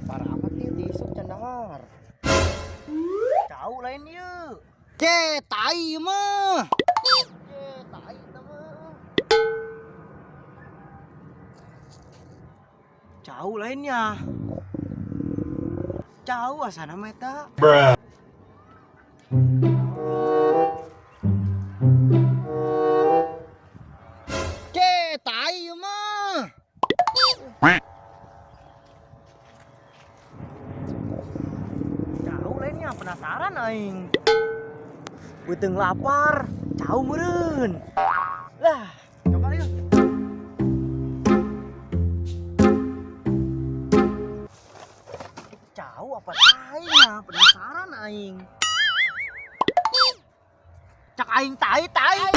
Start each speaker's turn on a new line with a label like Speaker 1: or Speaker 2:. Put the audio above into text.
Speaker 1: Lapar amat ieu ti isuk can dahar. Cau lain ieu. Ce, tai ieu mah. Ce, tai eta mah. Cau lainnya. Cau asana mah eta.
Speaker 2: Bruh.
Speaker 1: Ce, tai ieu mah. Cau lainnya penasaran aing. Beuteung lapar, cau meureun. Lah, coba yuk. Cau apa tai ya? Penasaran aing. Cak aing tai tai.